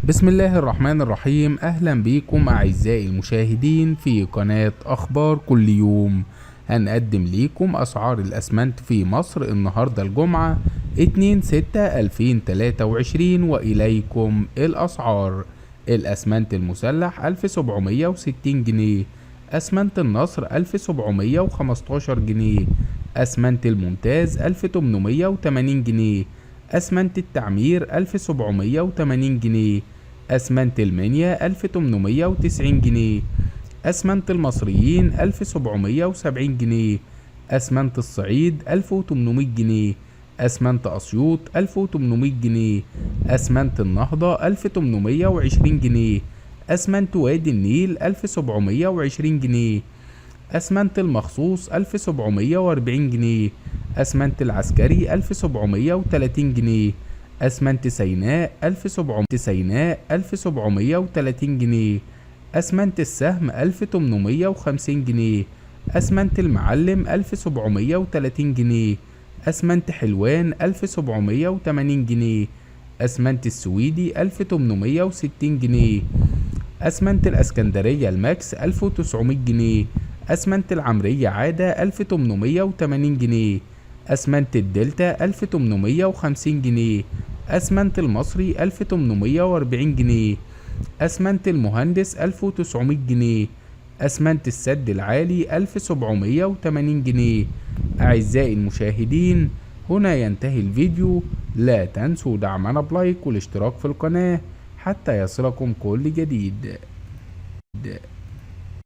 بسم الله الرحمن الرحيم. أهلا بكم أعزائي المشاهدين في قناة أخبار كل يوم. هنقدم ليكم أسعار الأسمنت في مصر النهاردة الجمعة 2/6/2023، وإليكم الأسعار. الأسمنت المسلح 1760 جنيه، أسمنت النصر 1715 جنيه، أسمنت الممتاز 1880 جنيه، أسمنت التعمير 1780 جنيه، أسمنت المنيا 1890 جنيه، أسمنت المصريين 1770 جنيه، أسمنت الصعيد 1800 جنيه، أسمنت أسيوط 1800 جنيه، أسمنت النهضة 1820 جنيه، أسمنت وادي النيل 1720 جنيه، أسمنت المخصوص 1740 جنيه، أسمنت العسكري 1730 جنيه، أسمنت سيناء 1700 سيناء 1730 جنيه، أسمنت السهم 1850 جنيه، أسمنت المعلم 1730 جنيه، أسمنت حلوان 1780 جنيه، أسمنت السويدي 1860 جنيه، أسمنت الأسكندرية الماكس 1900 جنيه، أسمنت العمرية عادة 1880 جنيه، أسمنت الدلتا 1850 جنيه، أسمنت المصري 1840 جنيه، أسمنت المهندس 1900 جنيه، أسمنت السد العالي 1780 جنيه. أعزائي المشاهدين، هنا ينتهي الفيديو. لا تنسوا دعمنا بلايك والاشتراك في القناة حتى يصلكم كل جديد.